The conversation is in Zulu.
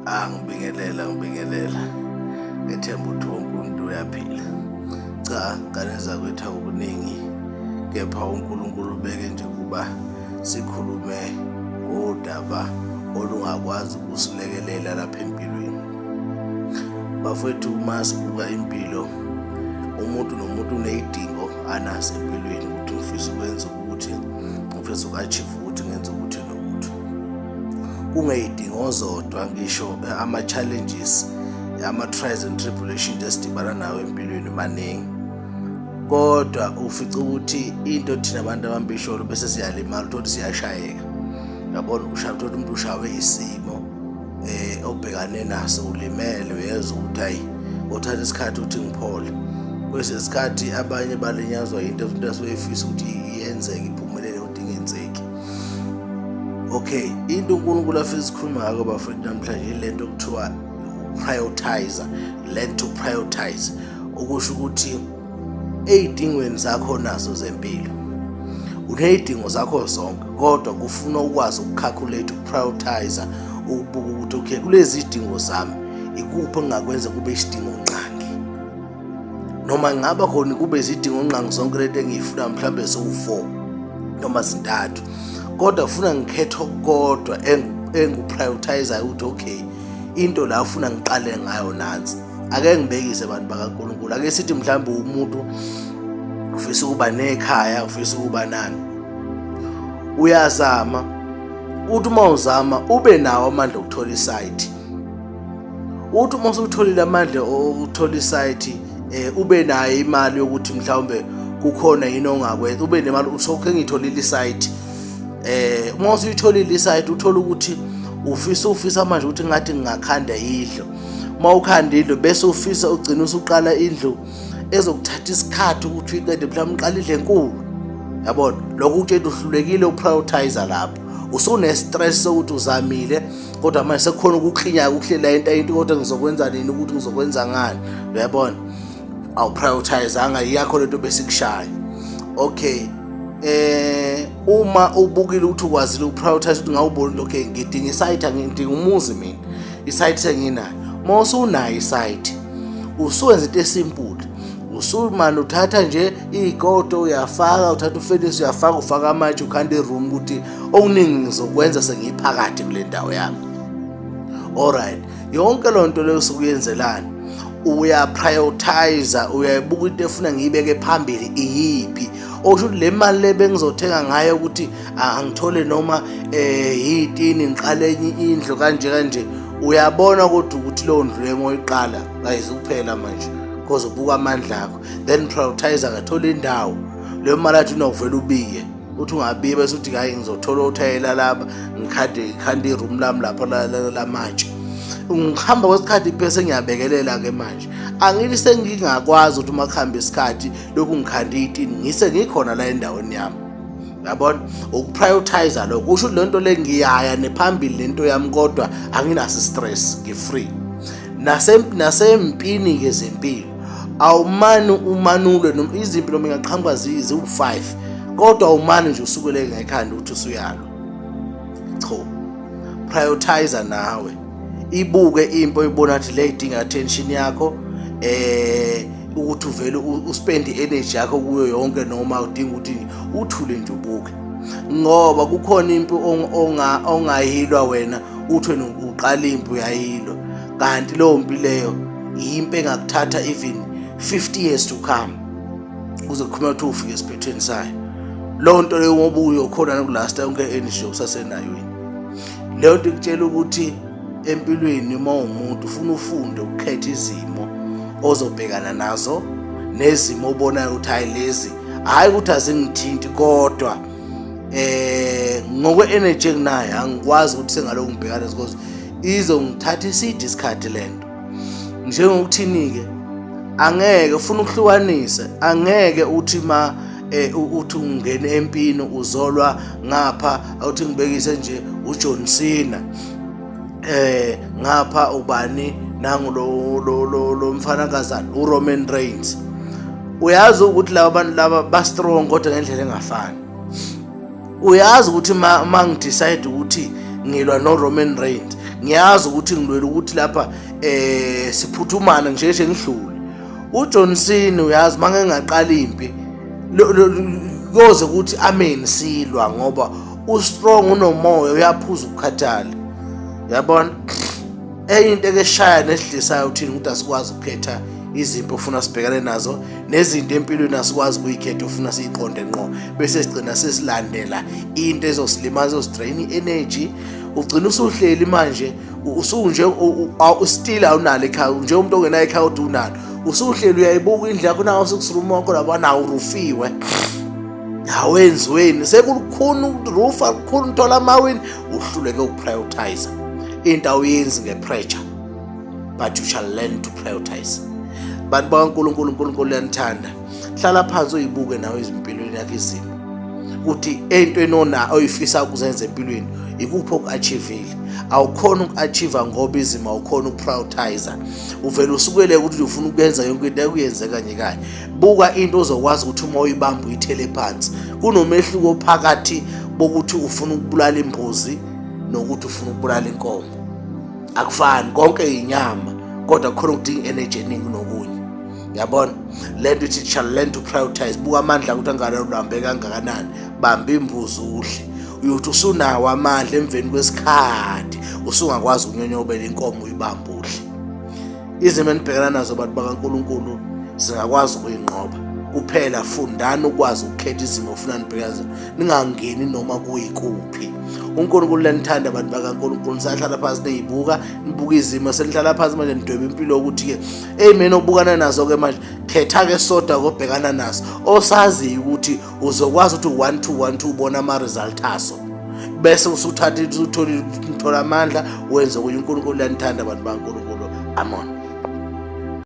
Angibingelela, ngibingelela. Ngethemba ukuthi wonke umuntu uyaphila. Cha, ngane zakwethu akukuningi kepha uNkulunkulu ubeke nje ukuba sikhulume ngodaba olungakwazi ukusilekelela lapha empilweni. Bafowethu, uma sibuka impilo, umuntu nomuntu uney'dingo anazo empilweni ukuthi ngifisa ukwenza ukuthi, ngifisa uku-achieve ukuthi ngenze ukuthi nokuthi. Kungey'dingo zodwa ngisho ama-challenges, ama-trials and tribulations esidibana nawo empilweni maningi. Kodwa ufica ukuthi into thina abantu abampisholo bese siyalimala, uthole ukuthi siyashayeka. Uyabona, ushaya uthole umuntu ushawe isimo obhekane naso, ulimele, uyezwa ukuthi hayi uthatha isikhathi ukuthi ngiphole. Kwesinye isikhathi abanye balinyazwa yinto into asuke efisa ukuthi iyenzeke, iphumelele kodwa ingenzeki. Okay, into uNkulunkulu afisa sikhuluma ngakho bafowethu namhlanje ile nto okuthiwa prioritize, learn to prioritize, okusho ukuthi ey'dingweni zakho nazo zempilo uney'dingo zakho zonke, kodwa kufuna ukwazi ukucalculate, ukuprioritize, ukubuka ukuthi okay, kulezi zidingo zami ikuphi engingakwenza kube isidingo ngqangi, noma ngingaba khona kube izidingo ngqangi zonke lento engiyifuna mhlawumbe ziwu-4 noma zintathu, kodwa kufuna ngikhethe okukodwa engu-prioritize ukuthi okay, into la ufuna ngiqale ngayo nansi. Ake ngibekise abantu bakaNkulunkulu, ake sithi mhlawumbe umuntu ufisa ukuba nekhaya, ufisa ukuba nani, uyazama uthi uma uzama ube nawo amandla okuthola isite, uthi uma usutholile amandla okuthola isite ube nayo imali yokuthi mhlawumbe kukhona yini ongakwenza, ube nemali usokhe ngitholile isite. Uma usuyitholile isite uthola ukuthi ufisa manje ukuthi ngathi ngingakhanda indlu. Uma ukhanda indlu bese ufisa ugcina usuqala indlu ezokuthatha isikhathi ukuthi uyiqede, mhlawumbe uqala indlu enkulu. Yabona, lokho ukutshela uhlulekile uprioritize lapho, usune stress sokuthi uzamile kodwa manje sekukhona ukuklinya ukuhlela into kodwa ngizokwenza nini, ukuthi ngizokwenza ngani. Uyabona, awuprioritizanga iyakho lento besikushaya. Okay, uma ubukile ukuthi ukwazile ukuprioritize ukuthi ngawubona okay, ngidinga isite, ngidinga umuzi mina, isite senginayo. Uma usunayo isite usuwenza into esimple, usumane uthatha nje iy'godo uyafaka, uthatha ufenisi uyafaka, ufaka amatshe, ukhanda iroom ukuthi okuningi ngizokwenza sengiyiphakathi kule ndawo yami. Alright, yonke loo nto leyo usukuyenzelani? Uyaprioritize, uyayibuka into efuna ngiyibeke phambili iyiphi, okusho ukuthi le mali le bengizothenga ngayo ukuthi angithole noma yitini ngiqale enye indlu kanje kanje. Uyabona kodwa ukuthi leyo ndlu leyo oyiqala ayizukuphela manje, because ubuka amandla akho, then prioritize ngathola indawo leyo mali athi unokuvela ubiye, uthi ungabiye bese uthi hayi ngizothola othayela lapha ngikhande ikhande iroom lami lapha lamatshe. Ngihamba kwesikhathi bese ngiyabekelela ke manje, angithi sengingakwazi ukuthi uma kuhamba isikhathi lokhu ngikhanda itini ngise ngikhona la endaweni yami. Uyabona, ukuprioritize lokho kusho ukuthi lento le ngiyaya nephambili lento yami, kodwa anginaso stress, ngi-free. Nasempini ke zempilo awumani umanulwe noma izimpi noma ingaqhamuka ziwu-5, kodwa awumani nje usukele ngekhanda ukuthi usuyalwa. Cha, prioritize nawe, ibuke impi oyibona ukuthi le idinga attention yakho, ukuthi uvele uspend i-energy yakho kuyo yonke, noma udinga ukuthi uthule nje ubuke, ngoba kukhona impi ongayilwa wena uthi wena uqala impi uyayilwa, kanti leyo mpi leyo yimpi engakuthatha even 50 years to come kuze kukhuluma ukuthi ufike esiphethweni sayo. Leyo nto leyo ngoba uyokhona nokulasta yonke energy osasenayo yini. Leyo nto ikutshela ukuthi empilweni uma uwumuntu ufuna ufunde ukukhetha izimo ozobhekana nazo nezimo obonayo ukuthi hayi lezi, hhayi ukuthi azingithinti, kodwa ngokwe energy enginayo angikwazi ukuthi sengalokhu ngibhekana, because izongithatha eside isikhathi lento. Njengokuthini-ke, angeke ufuna ukuhlukanise, angeke uthi ma uthi ungene empini uzolwa ngapha, awuthi ngibekise nje uJohn Cena, ngapha ubani nangu lo mfanakazana uRoman Reigns. Uyazi ukuthi laba bantu laba ba strong kodwa ngendlela engafani. Uyazi ukuthi ma ngidecide ukuthi ngilwa no Roman Reigns, Ngiyazi ukuthi ngilwela ukuthi lapha siphuthumana ngisheshe ngidlule. UJohnson uyazi mange ngaqala impi koze ukuthi amen silwa ngoba ustrong, unomoya, uyaphuza ukukhathala, yabona. Enye into ekeshaya nesidlisayo uthini ukuthi asikwazi ukukhetha izimpi ofuna sibhekane nazo, nezinto empilweni asikwazi ukuyikhetha ofuna siyiqonde ngqo, bese sigcina sesilandela into ezosilimaza, ezosidrain i-energy. Ugcina usuhleli manje usunje still awunalo ekhaya, nje umuntu ongenayo ekhaya kodwa unalo. Usuhleli uyayibuka indlu yakho, nawo six room wakho lapha nawo urufiwe, awenziweni, sekulukhuni ukurufa, lukhuni uthola amawini, uhluleke ukuprioritize into. Awuyenzi ngepressure, but you shall learn to prioritize. Bantu bakaNkulunkulu, uNkulunkulu uyanithanda. Hlala phansi uyibuke nawe ezimpilweni yakho izimo, ukuthi entweni ona oyifisa ukuzenza empilweni ikuphi oku-achievile. Awukhona uku-achieve ngoba izimo, awukhona ukuprioritize. Uvele usukele ukuthi ufuna ukuyenza yonke into, ekuyenze kanye kanye. Buka into ozokwazi ukuthi uma uyibamba uyithele phansi. Kunomehluko phakathi bokuthi ufuna ukubulala imbuzi nokuthi ufuna ukubulala inkomo. Akufani, konke inyama, kodwa kukhona ukudinga energy eningi kunokunye, yabona. Lento ithi shall learn to prioritize. Buka amandla ukuthi angalolwambe kangakanani, bamba imbuzi udle. Uyothi usunawo amandla emveni kwesikhathi, usungakwazi ukunyonyobela inkomo uyibambe udle. Izimo enibhekana nazo, bantu bakaNkulunkulu, singakwazi ukuyinqoba kuphela. Fundani ukwazi ukukhetha izimo ofuna nibhekana nazo, ningangeni noma kuyikuphi. UNkulunkulu lanithanda, abantu bakaNkulunkulu. Nisahlala phansi niyibuka, nibuka izimo, senihlala phansi manje nidweba impilo ukuthi-ke ey'meni obukana nazo-ke manje, khetha-ke sodwa kobhekana naso osaziyo ukuthi uzokwazi ukuthi 1 2 1 2 ubona ama-result aso, bese usuthatha uthola amandla wenze okunye. UNkulunkulu lanithanda, abantu bakaNkulunkulu. Amon.